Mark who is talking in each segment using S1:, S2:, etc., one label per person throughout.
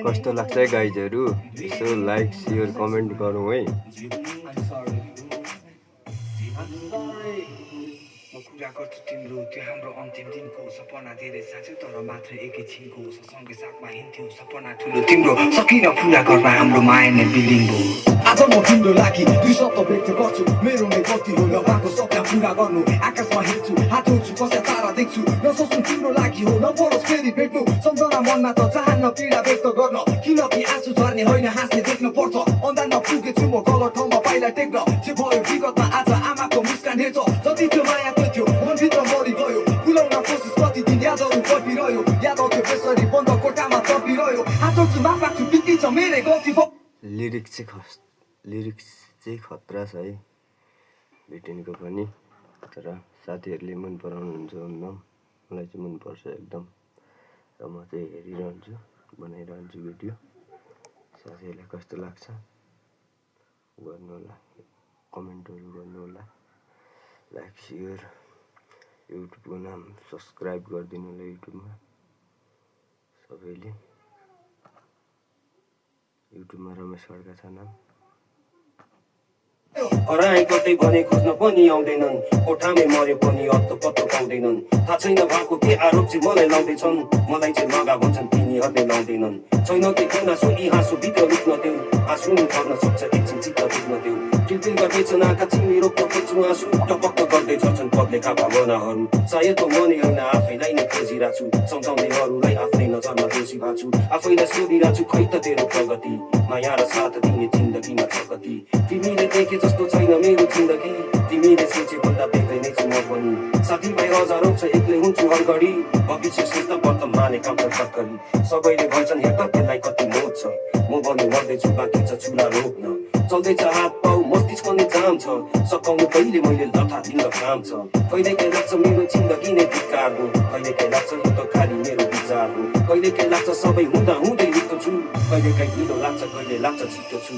S1: कस्तो लाग्छ है गाइजहरू, यसो लाइक सेयर कमेन्ट गरौँ है। कुरा गर्छु तिम्रो त्यो हाम्रो अन्तिम दिनको सपना धेरै साँच्यो तर मात्र एकैछिनको सँगै साथमा हिँड्थ्यौ सपना ठुलो तिम्रो सकिन पुरा गर्न हाम्रो माया नै बिलिङ भयो। आज म तिम्रो लागि दुई शब्द व्यक्त गर्छु मेरो नै गल्ती हो नभएको सपना पुरा गर्नु आकाशमा हेर्छु हात जोड्छु कसै तारा देख्छु नसोच्नु तिम्रो लागि हो नपरोस् फेरि भेट्नु सम्झना मनमा त चाहन्न पीडा व्यक्त गर्न किनकि आँसु झर्ने होइन हाँस्ने देख्नु पर्छ अन्धारमा पुगेछु म गलत ठाउँमा पाइला टेक्न जे भयो विगतमा आज आमाको मुस्कान हेर्छ जति त्यो मायाको थियो मनभित्र मरिगयो भुलाउन कोसिस कति दिन यादहरू कटिरह्यो याद आउँथ्यो बेसरी बन्द कोठामा तपिरह्यो हात जोड्छु माफ माग्छु बित्ती छ मेरै गल्ती लिरिक्स चाहिँ खतरा छ है बिटिनको पनि तर साथीहरूले मन पराउनुहुन्छ हुन्न मलाई चाहिँ मनपर्छ एकदम र म चाहिँ हेरिरहन्छु बनाइरहन्छु भिडियो साथीहरूलाई कस्तो लाग्छ गर्नुहोला कमेन्टहरू गर्नुहोला लाइक सेयर युट्युबको नाम सब्सक्राइब गरिदिनु होला युट्युबमा सबैले युट्युबमा रमेश खड्का छ नाम
S2: हराए कतै भने खोज्न पनि आउँदैनन् कोठामै मरे पनि अत्तो पत्तो पाउँदैनन् थाहा छैन भएको के आरोप चाहिँ मलाई लाउँदैछन् मलाई चाहिँ लगा भन्छन् तिनीहरूले लाउँदैनन् छैन के गुनासो यी हाँसो भित्र लुक्न देऊ आँसु झर्न सक्छ एकछिन चित्त बुझ्न देऊ किलकिल गर्दैछन् आँखा चिमी रोक्न खोज्छु आँसु टपक्क गर्दै झर्छन् पदलेखा भावनाहरू सायद म नै होइन आफैलाई नै खोजिरहेको छु सम्झाउनेहरूलाई आफ्नै नजरमा दोषी भएको छु आफैलाई सोधिरहेको छु खै त तेरो प्रगति माया र साथ दिने जिन्दगीमा छ कति तिमीले देखे जस्तो छैन मेरो जिन्दगी तिमीले सोचे भन्दा बेग्लै नै छु म पनि साथीभाइ हजारौँ छ एक्लै हुन्छु हर घडी भविष्य सोच्न वर्तमाने काम छ टक्करी सबैले भन्छन् हेर त त्यसलाई कति मोह छ म भने मर्दैछु बाँकी छ चुला रोक्न चल्दैछ हात पाउ मस्तिष्क नै जाम छ सकाउनु कहिले मैले लथा दिन काम छ कहिले के लाग्छ मेरो जिन्दगी नै धिक्कार हो कहिले के लाग्छ यो त खाली मेरो विचार हो कहिले के लाग्छ सबै हुँदा हुँदै रित्तो छु कहिले काहीँ ढिलो लाग्छ कहिले लाग्छ छिटो छु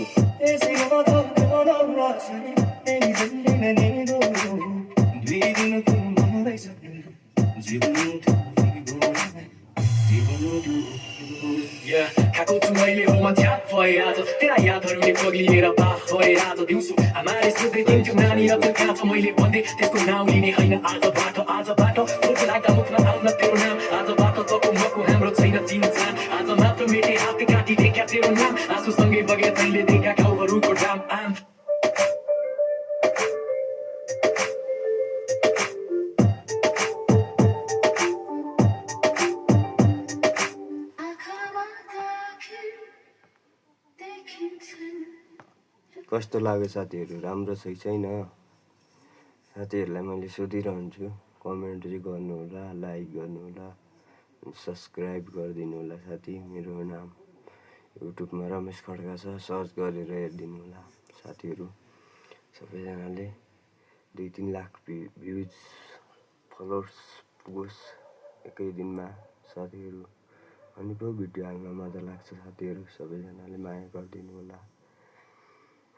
S3: खाएको छु मैले होमा छ्याप भए आज तेरा यादहरूले पग्लिएर बाफ भए आज दिउँसो आमाले सोध्दै दिन्थ्यो नानी र कहाँ छ मैले भन्दै त्यसको नाउँ लिने होइन आजबाट सोच लाग्दा मुखमा आउन तेरो नाम आजबाट तको मको हाम्रो छैन चिन्चान आज मात्र मेटे हात काटी देखा तेरो नाम आँसुसँगै बगे तैँले देखा घाउहरूको डाम आम
S1: कस्तो लाग्यो साथीहरू राम्रो छ कि छैन साथीहरूलाई मैले सोधिरहन्छु कमेन्ट चाहिँ गर्नुहोला लाइक गर्नुहोला सब्सक्राइब गरिदिनु होला साथी मेरो नाम युट्युबमा रमेश खड्का छ सर्च गरेर हेरिदिनु होला साथीहरू सबैजनाले 2-3 लाख भ्युज फलोवर्स पुगोस् एकै दिनमा साथीहरू अनि पो भिडियो हाल्न मजा लाग्छ साथीहरू सबैजनाले माया गरिदिनु होला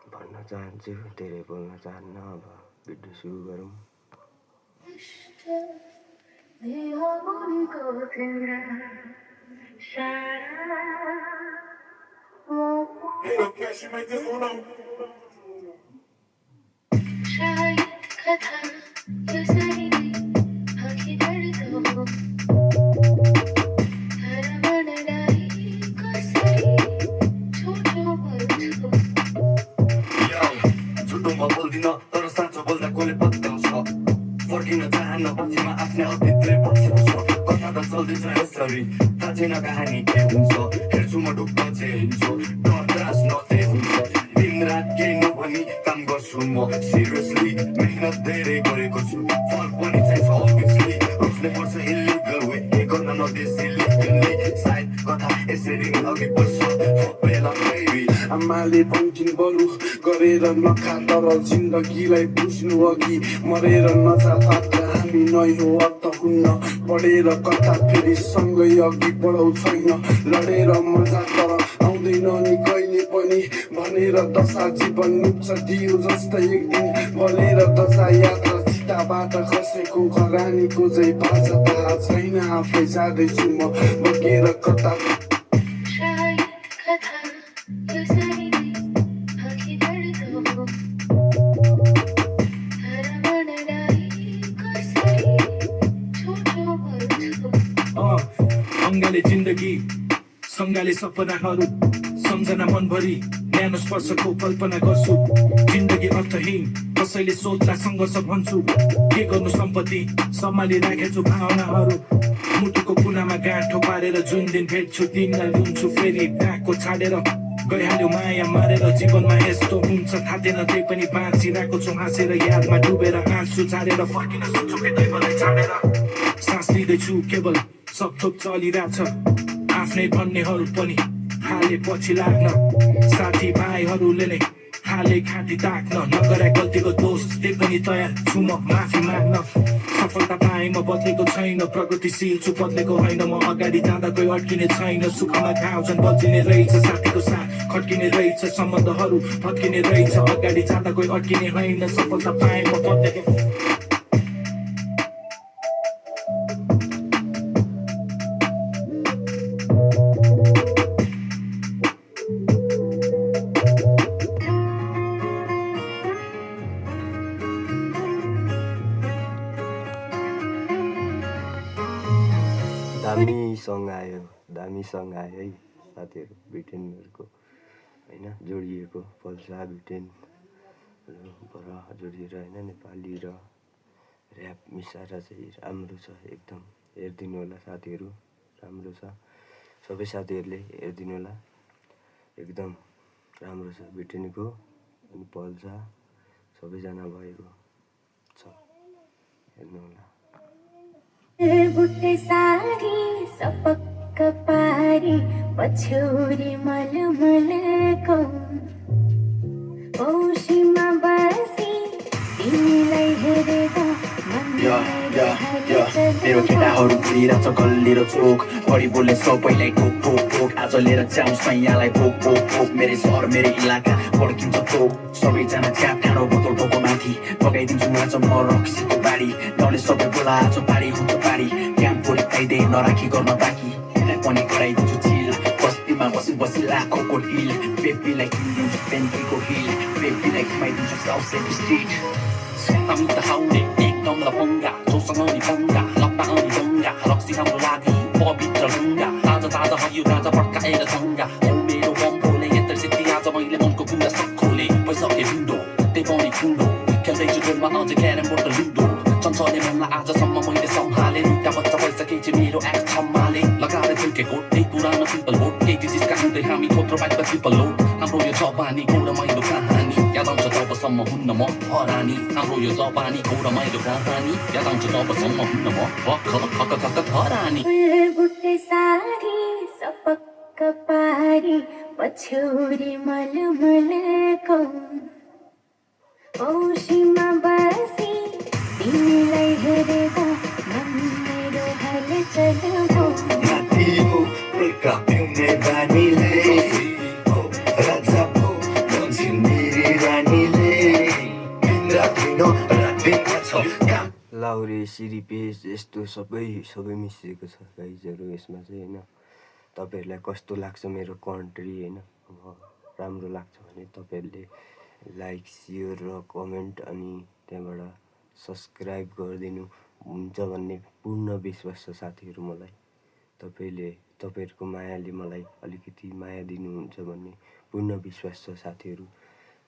S1: भन्न चाहन्छु धेरै बोल्न चाहन्न अब भिडियो सुरु गरौँ
S4: तर साँचो बोल्दा कसले पत्याउँछ फर्किन चाहन्न पछिमा आफ्नै अतीतले पछ्याउँछ कथा त चल्दैछ यसरी थाहा छैन कहानी के हुन्छ हेर्छु म ढुक्क चाहिँ हुन्छु डर त्रास नते हुन्छ दिनरात केही नभनी काम गर्छु म सिरियसली मेहनत धेरै गरेको छु फल पनि चाहिन्छ अभियसली रोक्नै पर्छ इलिगल वे गर्न नदिए सिलिगली सायद कथा यसरी अघि बढ्छ बेला बेबी
S5: आमाले भन्थिन् बरु गरेर नखा तर जिन्दगीलाई बुझ्नु अघि मरेर नजा पात्र हामी नै हो अर्थ हुन्न पढेर कथा फेरि सँगै अघि बढाउ छैन लडेर मजा तर आउँदैन नि कहिले पनि भनेर दशा जीवन नुक्छ दियो जस्तै एक दिन भलेर दशा यात्रा चिता खुट्टाबाट खसेको खरानीको झै बाजा थाहा छैन आफै जाँदैछु म बगेर कता
S6: शायद कथा यसरी अघि बढ्दो तर मनलाई कसरी छोटो बोल्छु
S3: अङ्गाले जिन्दगी सँगाले सपनाहरू सम्झना मनभरि न्यानो स्पर्शको कल्पना गर्छु जिन्दगी अर्थहीन कसैले सोध्ला सङ्घर्ष भन्छु के गर्नु सम्पत्ति सम्हाली राखेछु भावनाहरू मुटुको कुनामा गाँठो पारेर जुन दिन भेट्छु तिमीलाई रुन्छु फेरि डाको छाडेर गइहाल्यो माया मारेर जीवनमा यस्तो हुन्छ थाहा थिएन त्यही पनि बाँचिरहेको छु हाँसेर यादमा डुबेर आँसु छाडेर फर्किन सुन्छु दैवलाई छाडेर सास लिँदैछु केवल सब थोक चलिरहेछ आफ्नै भन्नेहरू पनि हाले पछि लाग्न साथी भाइहरूले नै हाले खाँटी ताक्न नगरे गल्तीको दोष त्यही पनि तयार छु म माफी माग्न सफलता पाएँ म बदलेको छैन प्रगतिशील छु बदलेको होइन म अगाडि जाँदा कोही अड्किने छैन सुखमा घाउ झन् बल्झिने रहेछ साथीको साथ खड्किने रहेछ सम्बन्धहरू फर्किने रहेछ अगाडि जाँदा कोही अड्किने होइन सफलता पाएँ म बदलेको
S7: दामी सङ्ग आयो है साथीहरू ब्रिटेनहरूको होइन जोडिएको पल्सा ब्रिटेनबाट जोडिएर होइन नेपाली र ऱ्याप मिसाएर चाहिँ राम्रो छ एकदम हेरिदिनु होला साथीहरू राम्रो छ सबै साथीहरूले हेरिदिनु होला एकदम राम्रो छ ब्रिटेनको अनि पल्सा सबैजना भएको छ हेर्नु होला
S6: बुट्टे सारी सपक्क पारी पछ्यौरी मलमलको औसीमा बसी तिमीलाई हेरेर
S8: मेरो केटाहरू घुरिरहेछ गल्ली र चोक बढी बोल्ने सबैलाई ठोक ठोक ठोक आज लिएर जाउँ सैयालाई भोक भोक भोक मेरै सहर मेरै इलाका पड्किन्छ थोक सबैजना च्याप ठाडो बोतल ठोको माथि पकाइदिन्छु आज म रक्सीको बारी गाउँले सबै बोला आज पारी हुन्छ पारी क्याम पोरिकाइदे नराखी गर्न बाँकी पनि गराइदिन्छु चिल बस्तीमा बसी बसी लाखौँको डिल बेबीलाई किनिदिन्छु पेन्टीको हिल बेबीलाई घुमाइदिन्छु साउथ सेन्ट स्ट्रिट हामी त हाउने एकदम लफङ्गा जोसँग नि बङ्गा लप्पा अनि दङ्गा रक्सी हाम्रो लागि पवित्र गङ्गा ताजा ताजा हरियो गाजा पड्काएर जङ्गा ओ मेरो बम्बोले यत्र सिद्धि आज मैले मनको कुरा सक्खोले भइसके विन्डो त्यही पनि खुन्डो खेल्दैछु गोलमा अझ क्यारम बोर्ड र लुडो चञ्चले मनलाई आजसम्म मैले सम्हाले रुका बच्चा भइसकेपछि मेरो एक्स छम्माले लगाएर झुल्केको त्यही पुरानो पिपल बोट केही डिजिजका हुँदै हामी थोत्रो बाइकमा ट्रिपल लोड हाम्रो यो जवानीको रमाइलो कहानी याद आउँछ तबसम्म हुन्न म हरानी हाम्रो यो जवानीको रमाइलो कहानी याद आउँछ तबसम्म हुन्न म भक्क हरानी
S6: बुट्टे सारी सपक्क पारी पछ्यौरी मलमलको औसीमा बसी तिमीलाई हेरेर मन मेरो हलचल
S4: नातिको पुल्का पिउने बानीले राजा पो भन्छन् मेरी रानीले रातिनो रातिमा छ काम
S7: लाहुरे सिरिपेज यस्तो सबै मिसिएको छ गाइजहरू यसमा चाहिँ होइन तपाईँहरूलाई कस्तो लाग्छ मेरो कन्ट्री होइन अब राम्रो लाग्छ भने तपाईँहरूले लाइक सेयर र कमेन्ट अनि त्यहाँबाट सब्सक्राइब गरिदिनु हुन्छ भन्ने पूर्ण विश्वास छ साथीहरू मलाई तपाईँहरूको मायाले मलाई अलिकति माया दिनुहुन्छ भन्ने पूर्ण विश्वास छ साथीहरू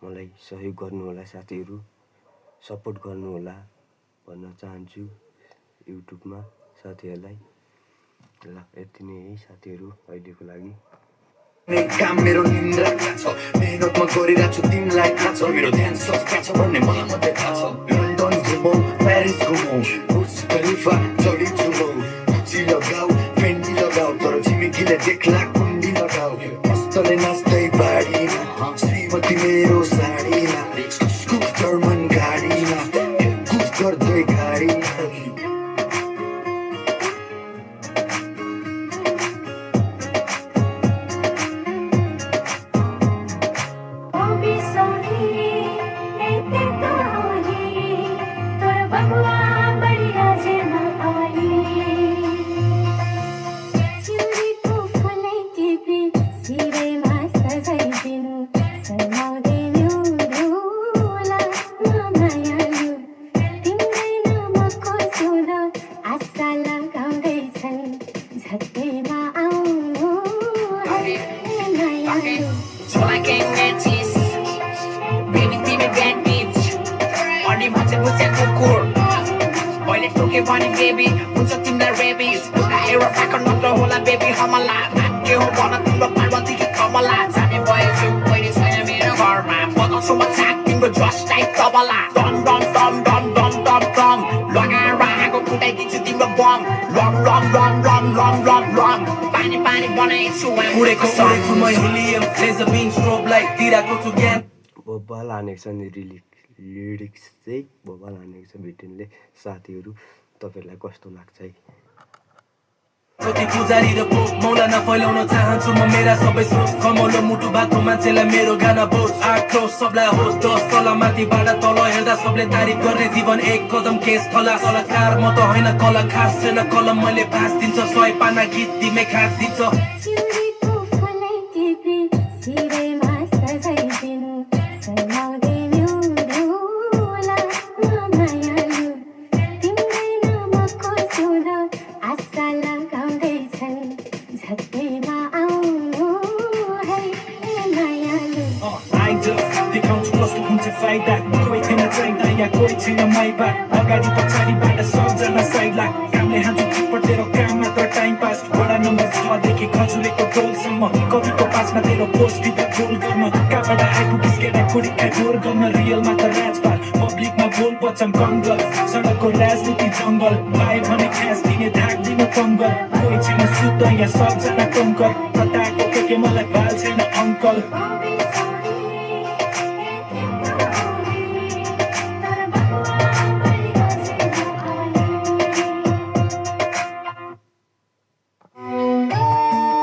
S7: मलाई सहयोग गर्नुहोला साथीहरू सपोर्ट गर्नुहोला भन्न चाहन्छु युट्युबमा साथीहरूलाई ल यति नै है साथीहरू अहिलेको लागि
S4: काम मेरो निन्द्राका छ मेहनतमा गरिरहेको छु तिमीलाई थाहा छ मेरो ध्यान सस्ता छ भन्ने मलाई मात्रै थाहा छ लन्डन घुमौ प्यारिस घुमौ बुर्ज खलिफा चढी चुमौ गुच्ची लगाऊ फेन्टी लगाऊ तर छिमेकीले देख्ला कुण्डी लगाऊ कस्तले नाच्दै बारीमा श्रीमती मेरो साडीमा कुक जर्मन गाडीमा कुक गर्दै गाडीमा
S6: बिसौनी यति तोरी तर बङ्गला र आशा लगाउँदैछन् झट्टैमा आउनु है मायालु
S9: Sola gang mantis Baby tiमी bad bitch अनि भन्छ मुझे कुकुर मैले टोके भने बेबी हुन्छ तिमीलाई रेबिज आएर पाएको नत्र होला बेबी हमला के हो भन तिम्रो पार्वती कि कमला जाने भयो जो मैले छैन मेरो घरमा बजाउँछु म छाक तिम्रो जस्ट लाइक तबला डम डम डम डम डम डम डम लगाएर आगो फुटाइदिन्छु तिम्रो bomb lump lump lump lump lump lump lump पानी पानी बनाइछु
S8: उडेको उडेकोमा हिलियम लेजर बिम स्ट्रोब लाइट तिराको छु ज्ञान
S7: बब्बल हानेको छ नि लिरिक्स चाहिँ बब्बल हानेको छ भिटेनले साथीहरू तपाईँहरूलाई कस्तो लाग्छ है
S8: जति पुजारी र पोप मौलाना फैलाउन चाहन्छु म मेरा सबै सोच कमलो मुटु भएको मान्छेलाई मेरो गाना बोझ आक्रोश सबलाई होस् 10 तल माथिबाट तल हेर्दा सबले तारिफ गर्ने जीवन एक कदम केस खला कलाकार म त होइन कला खास छैन कलम मैले भास दिन्छ 100 पाना गीत तिमी खास दिन्छ
S6: चिउरीको फलै टिपी सिरेमा सजाइदिनु सलाउँदै न्युला मायालु तिम्रै नामको सुन आशा लगाउँदैछन् झट्टैमा आउनु है मायालु
S3: आइज देखाउँछु कस्तो हुन्छ फाइदा कोही थिएन चाहिँदा या कोही छैन माइबा अगाडि पछाडिबाट सबजना साइड लाग कामले हान्छु थुप्पट तेरो काम मात्र टाइम पास वडा नम्बर 6 देखि खजुलेको टोलसम्म कविको पासमा तेरो पोस्ट भित्र गोल गर्न कहाँबाट आइपुगिस केटा खुडी खाइ बोर गर्न रियलमा त राजपाल पब्लिकमा बोल बच्चन कङ्गल सडकको राजनीति जङ्गल पाए भने ख्यास दिने धाक दिन कङ्गल कोही छैन शुद्ध या सबजना कङ्कर कताको के मलाई भाल छैन अङ्कल
S6: Bobby,